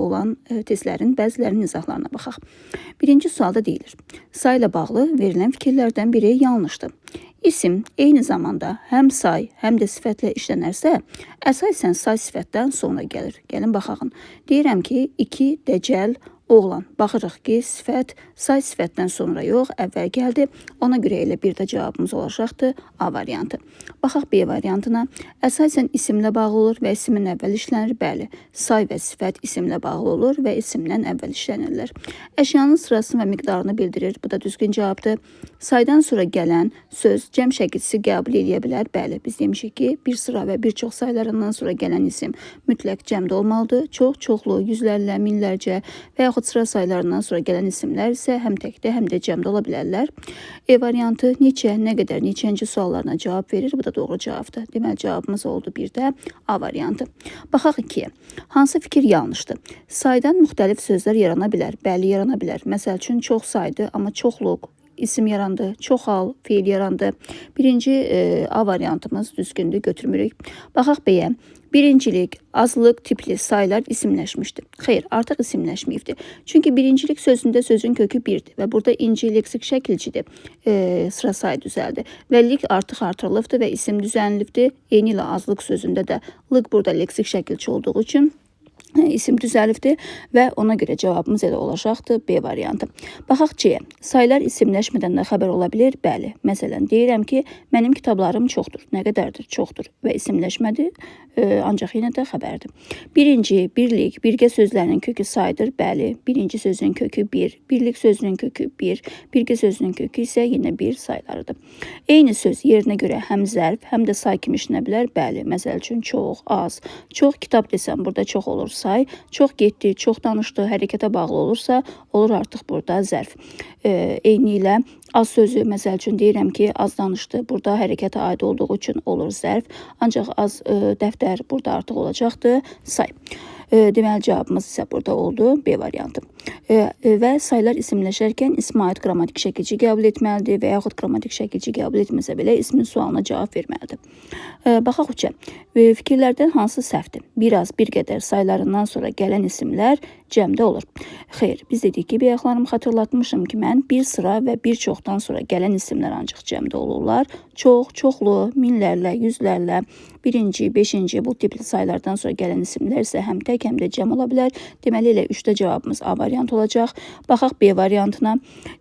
Olan testlərin bəzilərinin izahlarına baxaq. Birinci sualda deyilir: Sayla bağlı verilən fikirlərdən biri yanlışdır. İsim eyni zamanda həm say, həm də sifətlə işlənərsə, əsasən say sifətdən sonra gəlir. Gəlin baxaq. Deyirəm ki, 2 dəcəl oğlan. Baxırıq ki, sifət say sifətdən sonra yox, əvvəl gəldi. Ona görə elə bir də cavabımız olacaqdır A variantı. Baxaq B variantına. Əsasən isimlə bağlı olur və isimin əvvəl işlənir. Bəli, say və sifət isimlə bağlı olur və isimdən əvvəl işlənirlər. Əşyanın sırasını və miqdarını bildirir. Bu da düzgün cavabdır. Saydan sonra gələn söz cəm şəkilçisi qəbul eləyə bilər. Bəli, biz demişik ki, bir sıra və bir çox saylarından sonra gələn isim mütləq cəmdə olmalıdır. Çox, çoxlu, yüzlərlə, minlərcə və yaxud sıra saylarından sonra gələn isimlər isə həm təkdə, həm də cəmdə ola bilərlər. E variantı neçə, nə qədər, neçənci suallarına cavab verir. Bu da doğru cavabdır. Deməli, cavabımız oldu bir də A variantı. Baxaq 2-yə. Hansı fikir yanlışdır? Saydan müxtəlif sözlər yarana bilər. Bəli, yarana bilər. Məsəl üçün, çox saydı, amma çoxluq isim yarandı, çoxal feil yarandı. Birinci A variantımız düzgündür, götürmürük. Baxaq B-yə. Birincilik, azlıq tipli saylar isimləşmişdir. Xeyr, artıq isimləşməyibdir. Çünki birincilik sözündə sözün kökü birdir və burada inci leksik şəkilçidir. Sıra sayı düzəldi. Və lik artıq artırılıbdır və isim düzənilibdir. Eyni ilə azlıq sözündə də lıq burada leksik şəkilçi olduğu üçün isim düzəlibdir və ona görə cavabımız elə olacaqdır B variantı. Baxaq C-yə. Saylar isimləşmədən də xəbər ola bilər? Bəli. Məsələn, deyirəm ki, mənim kitablarım çoxdur. Nə qədərdir? Çoxdur. Və isimləşmədi, ancaq yenə də xəbərdir. Birinci, birlik, birgə sözlərinin kökü saydır. Bəli. Birinci sözün kökü bir, birlik sözünün kökü bir, birgə sözünün kökü isə yenə bir saylarıdır. Eyni söz yerinə görə həm zərf, həm də say kimi işlənə bilər. Bəli. Məsəl üçün, çox, az. Çox kitab desəm, burada çox olur say. Çox getdi, çox danışdı, hərəkətə bağlı olursa, olur artıq burada zərf. Eyni ilə az sözü, məsəl üçün deyirəm ki, az danışdı, burada hərəkətə aid olduğu üçün olur zərf. Ancaq az dəftər burada artıq olacaqdır say. Deməli, cavabımız isə burada oldu B variantı. Və saylar isimləşərkən ismə aid qrammatik şəkilçi qəbul etməlidir və yaxud qrammatik şəkilçi qəbul etməsə belə ismin sualına cavab verməlidir. Baxaq 3-ə. Fikirlərdən hansı səhvdir? Bir az, bir qədər saylarından sonra gələn isimlər cəmdə olur. Xeyr, biz dedik ki, bayaqlarım xatırlatmışım ki, mən bir sıra və bir çoxdan sonra gələn isimlər ancaq cəmdə olurlar. Çox, çoxlu, minlərlə, yüzlərlə, birinci, beşinci bu tipli saylardan sonra gələn isimlər isə həm tək, həm də cəm ola bilər. Deməli, elə 3-də cavabımız A variantı olacaq. Baxaq B variantına.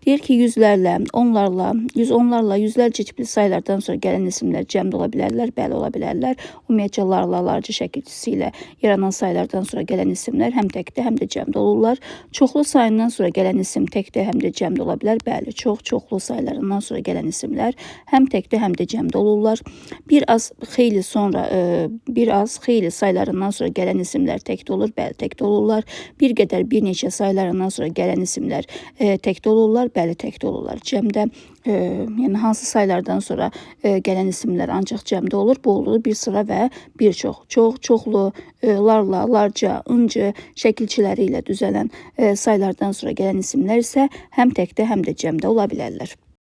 Deyir ki, yüzlərlə, onlarla, yüz onlarla, yüzlərcə tipli saylardan sonra gələn isimlər cəmdə ola bilərlər. Bəli, ola bilərlər. Ümumiyyətcə, larla, larca şəkilçisi ilə yaranan saylardan sonra gələn isimlər həm təkdə, həm də cəmdə olurlar. Çoxlu sayından sonra gələn isim təkdə, həm də cəmdə ola bilər. Bəli, çox, çoxlu saylarından sonra gələn isimlər həm təkdə, həm də cəmdə olurlar. Bir az, xeyli sonra, bir az, xeyli saylarından sonra gələn isimlər təkdə olur. Bəli, təkdə olurlar. Bir qədər, bir neçə saylarından sonra gələn isimlər təkdə olurlar. Bəli, təkdə olurlar. Cəmdə, yəni hansı saylardan sonra gələn isimlər ancaq cəmdə olur. Bu olur bir sıra və bir çox. Çox, çoxlu, larla, larca, ıncı şəkilçiləri ilə düzələn saylardan sonra gələn isimlər isə həm təkdə, həm də cəmdə ola bilərlər.